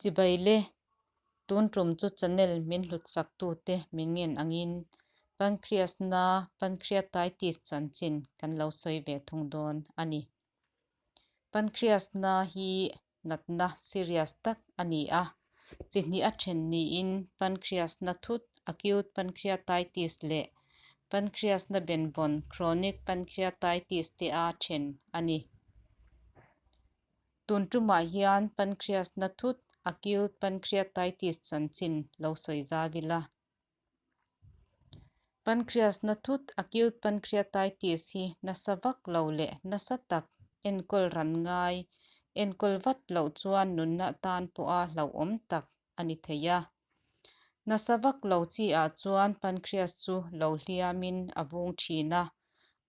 Chibai le, tun tum chu channel min hlutsak tute min ngen angin Pancreas na Pancreatitis chanchin kan lo sawi ve thung dawn a ni. Pancreas na hi natna serious tak a ni a, chi hnih a then niin Pancreas na thut, acute pancreatitis, leh Pancreas na benvawn, chronic pancreatitis, te a then a ni. Tun tumah hian pancreas na thut, acute pancreatitis, chanchin lo sawi zau ila. Pancreas na thut, acute pancreatitis, hi nasa vak lo leh nasa tak enkawl ran ngai, enkawl vat loh chuan nunna tan pawha hlauhawm tak a ni thei a. Nasa vak lo chi ah chuan pancreas chu lo hliamin a vung thin a,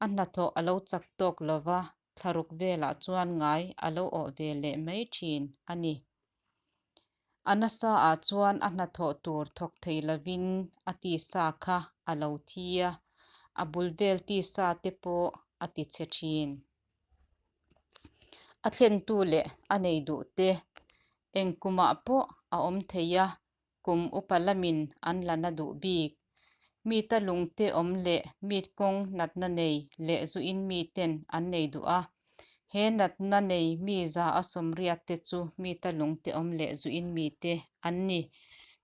a hnathawh a lo chak tawk lova, thlaruk velah chuan ngai a lo awh ve leh mai thin a ni. A nasa ah chuan a hnathawh tur thawk thei lovin a tisa kha a lo thi a, a bul vel tisa te pawh a ti chhe thin. A thlentu leh a nei duh te eng kumah pawh a awm thei a, kum upa lamin an la na duh bik. Mita lungte awm leh mit kawng natna nei leh zu in miten an nei duh a. He natna nei mi 80% te chu mita lungte awm leh zu in mite an ni.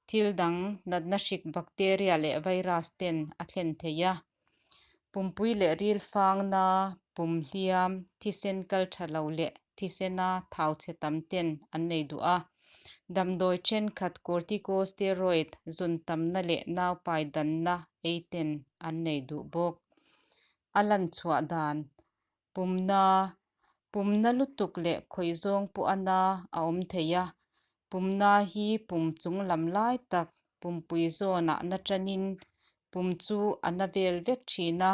Thil dang natna hrik bacteria leh virus ten a thlen thei a. Pumpui leh ril fangna, pum hliam, thisen kal tha lo leh thisena thau chhe tam ten an nei duh a. Damdawi thenkhat corticosteroid, zun tamna leh naupai danna ei ten an nei duh bawk. A lan chhuah dan, Pumna, Pumna lutuk leh khawih zawng pawh a na a awm thei a. Pumna hi pum chung lam lai tak, pumpui zawnah na tanin pum chu a na vel vek thin a.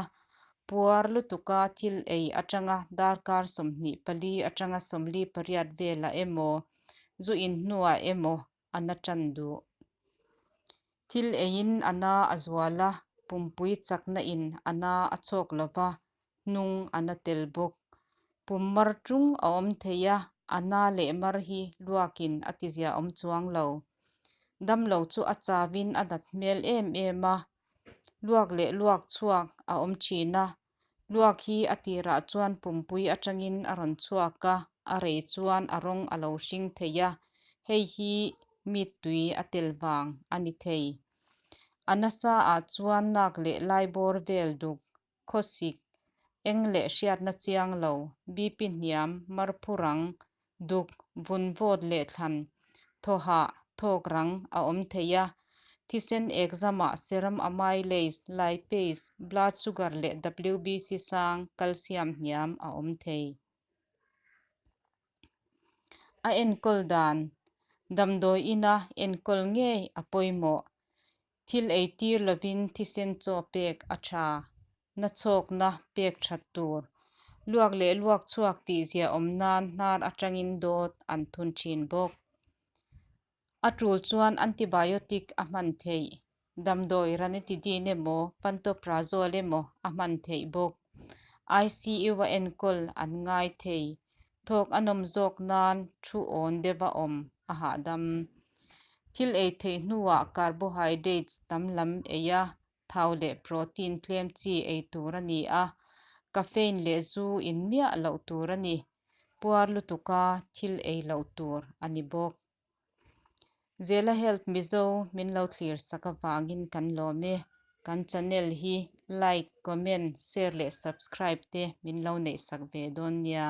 Puar lutuka thil ei atanga darkar 24 atanga 48 velah emaw, zu in hnuah emaw a na tan duh. Thil eiin a na a zual a, pumpui chakna in a na a chhawk lova, hnung a na tel bawk. Pum mar tung a awm thei a, a na leh mar hi luakin a tizia awm chuang lo. Damlo chu a chauin a nat hmel em em a, luak leh luak chhuak a awm thin a. Luak hi a tirah chuan pumpui atangin a rawn chhuak a, a rei chuan a rawng a lo hring thei a, hei hi mittui a tel vang a ni thei. A nasa ah chuan nak leh lai bawr vel duk, khawsik, eng leh hriatna chiang lo, BP hniam, marphu rang, duk, vun vawt leh thlan, thaw hah, thawk rang a awm thei a. Thisen exam-ah serum amylase, lipase, blood sugar leh WBC sang, calcium hniam a awm thei. A enkawl dan, Damdawi ina enkawl ngei a pawimawh. Thil ei tir lovin thisen chaw pek a tha. Na chhawkna pek that tur. Luak leh luak chhuak tih zia awm nan hnar atangin dawt an thun thin bawk. A tul chuan antibiotic a hman theih. Damdawi ranitidine emaw, pantoprazole emaw a hman theih bawk. ICU-a enkawl an ngai thei. Thawk a nawm zawk nan thu awn deuha awm a hahdam. Thil ei theih hnuah carbohydrates tam lam ei a, thau leh protein tlem chi ei tur a ni a, caffeine leh zu in miah loh tur a ni. Puar lutuka thil ei loh tur a ni bawk. Zela Health Mizo min lo thlir sak avangin kan lawm e. Kan channel hi like, comment, share leh subscribe te min lo neih sak ve dawn nia.